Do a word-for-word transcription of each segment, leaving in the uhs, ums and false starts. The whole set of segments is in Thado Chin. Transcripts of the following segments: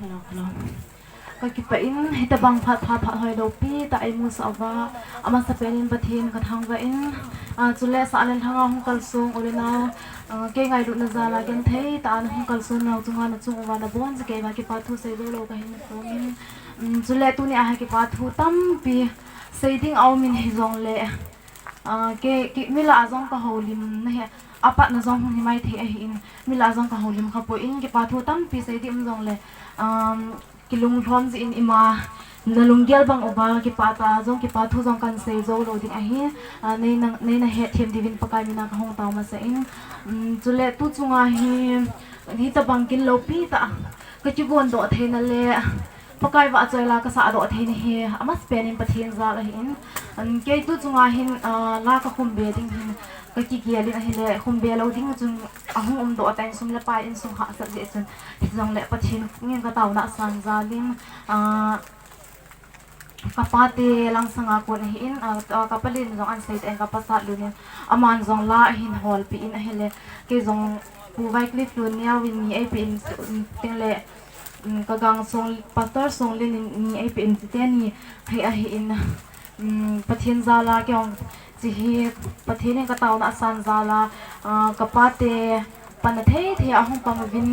Hello, hello. Ka kipah in, hitabang phat pha phat hoi lopi tah eimusah uva, amasapen in Pathen ka thangvah in, ah, chule Salen Thanga hung kalsong u le nau, ah, kei ngailutna jal a genthei tah a na hung kalson nau chunga na chung uva na boncha kei uva kipa thu sei jou lou ka hin phong in, um, chule tuni a hi kipa thu tampi sei ding a um in hijongle, ah, kei, kei mi lah a jong ka houlimna hi, apatna jong hung hi maithei ahin, mi lah a jong ka houlim kha poi in, kipa thu tampi sei ding um jongle, um, kilunglhom jeh in ima na lunggel bang uva kipa tah a jong kipa thu jong kan sei jou lou ding ahi, ah, nei na, nei na hetthem diuvin Pakai mina ka hung tao masa in, um, chule tu chunga hi, hitabang kin lopi tah a ka kigon doh theina le Pakai vahchoi la ka sah doh theina hi amasapen in Pathen jal ahin, um, kei tu chunga hin, ah, la ka khum be ding hin ka kigel in ahile khum be lou ding chun ahung um doh tan, sum le pai insung hahsat jeh chun, hijongle Pathen in ka taona asan jal in, ah, ka pate lang sanga kon ahin, ah, ah, ka palen jong an sei tan ka pasat lun in, aman jong la ahin holpi in ahile, kei jong Pu Wycliffe Lun Neo in ni eipe in, um, tengle, um, ka gang song, Pastor Songlin in ni eipe in, titeni hi ahin, um, Pathen jal a kei jong chi hi Pathen in ka taona asan jal a, ah, ka pate panna thei thei a ahung pang uvin,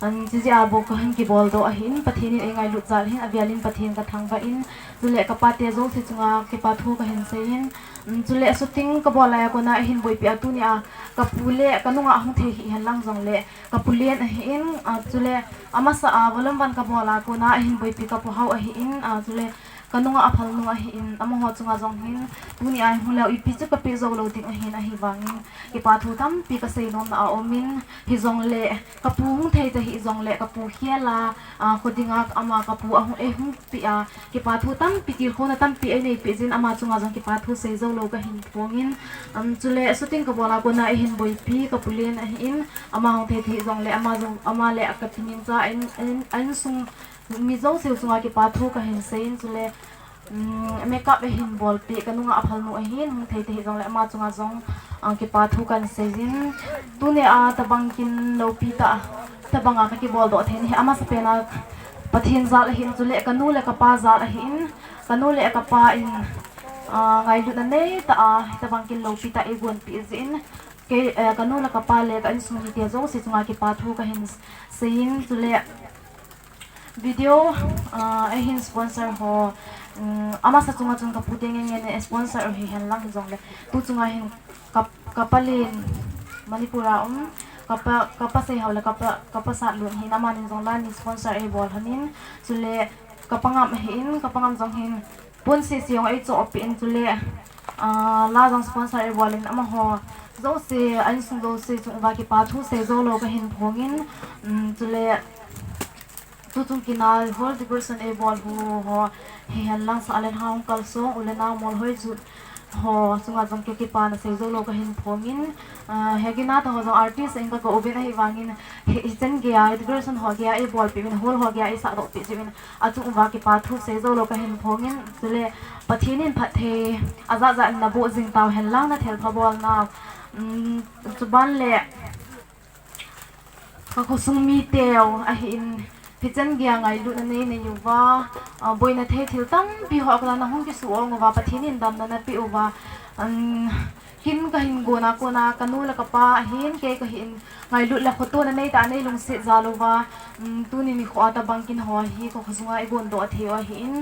um, chi jeh a bou ka hin kibol doh ahin, Pathen in ei ngailut jal ahin, avel in Pathen ka thangvah in, chule ka pate jouse chunga kipa thu ka hin sei in, um, chule shooting ka bol lai a kona eihin boipi a tuni a ka pu le ka nunga hung thei hih hen lang jongle, ka pu Len ahin, ah, chule amasa a volume one ka bol a kona eihin boipi ka pu Hao ahin, ah, chule ka nunga aphalnu ahin, amaho chunga jong hin, tuni a hung leu ipi chu ka pe jou lou ding ahin, ahivangin kipa thu tampi ka sei nomna a um in, hijongle ka pu hung thei ta hih jongle ka pu khel a, ah, kho dinga ama ka pu ahung, ei hung pi a, kipa thu tampi, tilkhouna tampi ei nei peh jeh in ama chunga jong kipa thu sei jou lou ka hin phong in, um, chule shooting ka bol a kona eihin boipi ka pu Len ahin, ama hung thei ta hih jongle ama jong, ama le a ka tinin cha in, in, insung mi jouse chunga kipa thu ka hin sei in, chule, um, makeup eihin bolpi ka nunga aphalnu ahin, hung thei ta hih jongle ama chunga jong, ah, kipa thu kan sei in, tuni a tabang kin lopi tah, tabang a ka kibol doh theina hi amasapen a Pathen jal ahin, chule ka nu le ka pa jal ahin, ka nu le ka pa in, ah, ngailutna nei tah a tabang kin lopi tah eigonpi jeh in, kei, eh, ka nu le ka pa le ka insung mite jouse chunga kipa thu ka hin sei in, chule video, ah, eihin sponsor ho, um, amasa chunga chun ka pute ngen ngen in sponsor u hihen lang hijongle, tu chunga hin ka, ka palen Manipur a um, ka pa, ka pa Seihao le ka pa, ka pasat Lun hin amanin jong la ni sponsor eibol lhonin, chule ka pa Ngam ahin, ka pa Ngam jong hin pon sese jong eichohpeh in, chule, ah, la jong sponsor eibol in, amaho jouse, a insung jouse chung uva kipa thu sei jou lou ka hin phong in, um, chule tuchung kin a hall decoration eibol u ho, hihen lang Salen Thanga hung kalsong u le nau Molhoi Jut ho chunga jong kei kipana sei jou lou ka hin phong in, ah, hegin a taho jong artist in ka kou uvin, ahivangin hi, hichan geiya decoration ho geiya eibolpeh uvin, hall ho geiya eisahdohpeh jeh uvin, achung uva kipa thu sei jou lou ka hin phong in, chule Pathen in phatthei ajat jat in naboh jing tauhen lang, nathilpha bolnau, um, chuban le ka khosung miteu ahin, hichan geiya ngailutna nei nei uva, ah, boina thei thil tampi ho a kona nahung kisuh ong uva, Pathen in damna napeh uva, um, kin ka hin gon a kona ka nu le ka pa ahin, kei ka hin ngailut le khotona nei tah a nei lungset jal uva, um, tuni nikho a tabang kin ho hi ka khosunga eigon doh thei u ahin,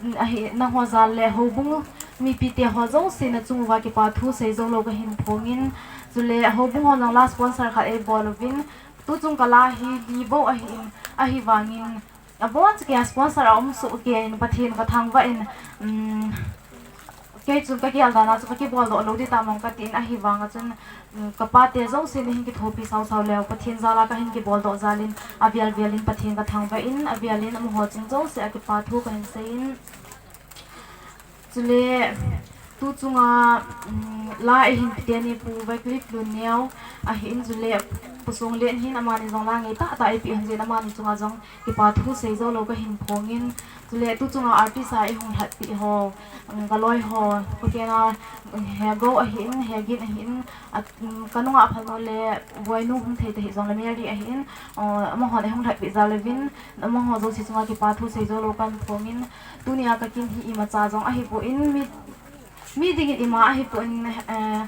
um, ahi, nangho jal le houbung mipite ho jouse na chung uva kipa thu sei jou lou ka hin phong in, chule houbung ho jong la sponsor khat eibol uvin, tuchung ka la hi li bou ahin, ahivangin aboncha keiya sponsor aum soh keiyin Pathen ka thangvah in, um, kei chun ka gel dan a chu ka kibol doh lou ding tam mong ka tin, ahivanga chun, um, ka pate jouse na hin kithopi sau sau leu Pathen jal a ka hin kibol doh jal in, avel vel in Pathen ka thangvah in, avel in amaho chung jouse a kipa thu ka hin sei in, chule Tu chunga, um, la eihin pe teni Pu Vaicliffe Luneo ahin, chule Pu Songlen hin amani jong la ngei tahtah eipe hon jeh in amani chunga jong kipa thu sei jou lou kahin phongin, chule tu chunga artist a eihung lhatpeh ho, um, kaloi ho, Pu Kena, um, Hego ahin, Hegin ahin, a, um, kanunga phal nu le Boinu hung thei tahih jongle Mary ahin, uh, amahon eihung lhatpeh jal uvin, amaho jouse chunga kipa thu sei jou lou kahin phongin, tunia kakin hi imacha jong ahipon mi Mi dingin ima ahipon, eh,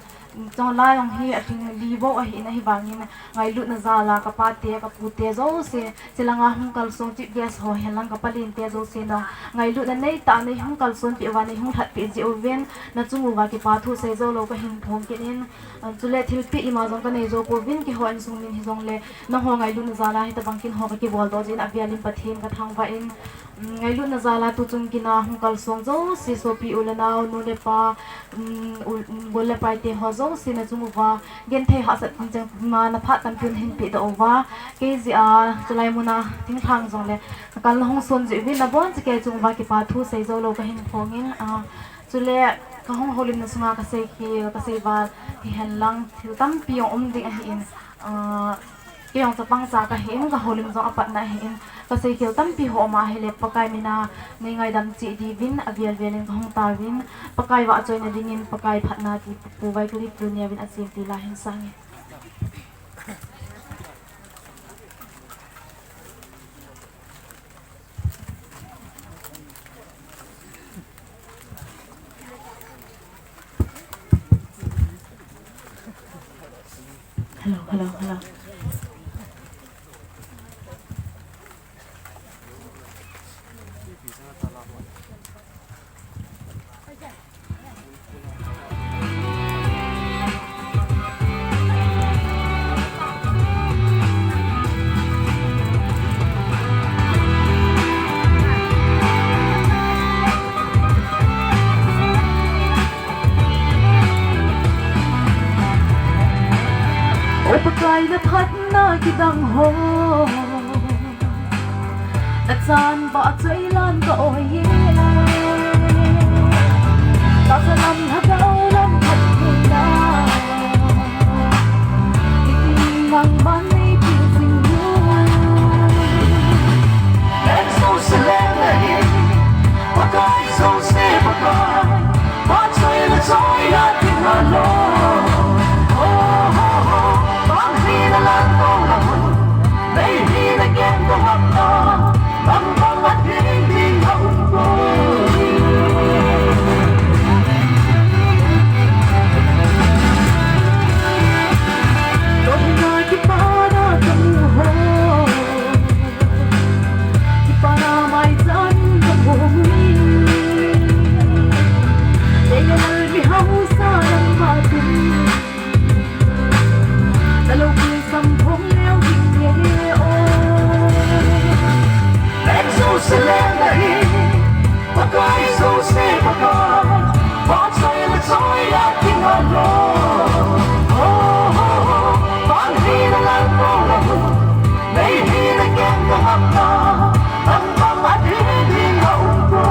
chonglai jong hi alhinglou bou ahin, ahivangin ngailutna jal a kapate, kapute jouse, chulanga hung kalsong chief guest ho henlang kapalente jouse jong ngailutna neitah a neihung kalsonpeh uva, neihung lhatpeh jeh uvin, nachung uva kipa thu sei jou lou kahin phong kit in, eh, chule thilpeh ima jong kanei jou pouvin, keiho insung min hijongle, nangho ngailutna jal a hitobang kin ho kakibol doh jeh in avel in Pathen kathangvah in, Um, ngailutna jal a tuchung kin a hung kalsong jouse, sopi u le nao, nu le pa, um, u, um, gol le paite ho jouse nachung uva, genthei hahsat chengcheng ma na phat tampi nahin peh doh uva, kei jeh a chulai mun a thinglhang jongle nakal nahung son jeh uvin nabonchauvin kei chung uva kipa thu sei jou lou kahin phongin, ah, chule kahung houlimna sunga kasei khel, kasei val hihen lang thil tampi jong um ding ahin, ah, Kei jong chapang cha kahin, kahoulim jong apatna ahin, kasei khel tampi ho um ahile, Pakai min a nei ngaidam cheh diuvin, avel vel in kahung tauvin, Pakai vahchoina dingin, Pakai phatna ti Pu Vaicliffe Luneo in asem ti la hin sang e. Hello, hello, hello. O Pakai, na phatna kidang ho, na chan vahchoi lan ka oi e. Tahsa lam lhagao lam phattheina, nitin nangman nei pe jing u. Exo Selena hi, Pakai Jouse Pakai, vahchoina choi a tingha lou. Oh, oh, oh, bang hi na lang ko na hun, nei hi na ken ko ngap na, bang bang a ding ding a um ko. Ko hi na kipana ka mu ho. Kipana mai chan ka mu mi. Kei a lal mi hausa lam ma tu. Na lo pi sam phong leo ding e o. Exo Selena hi, Pakai Jouse Pakai, vahchoina choi a tingha lou. Oh, oh, oh, bang hi na lang ko na hun, nei hi na ken ko ngap na, bang bang a ding ding a um ko.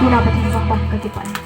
Ina Pathen jong pang kakipah e.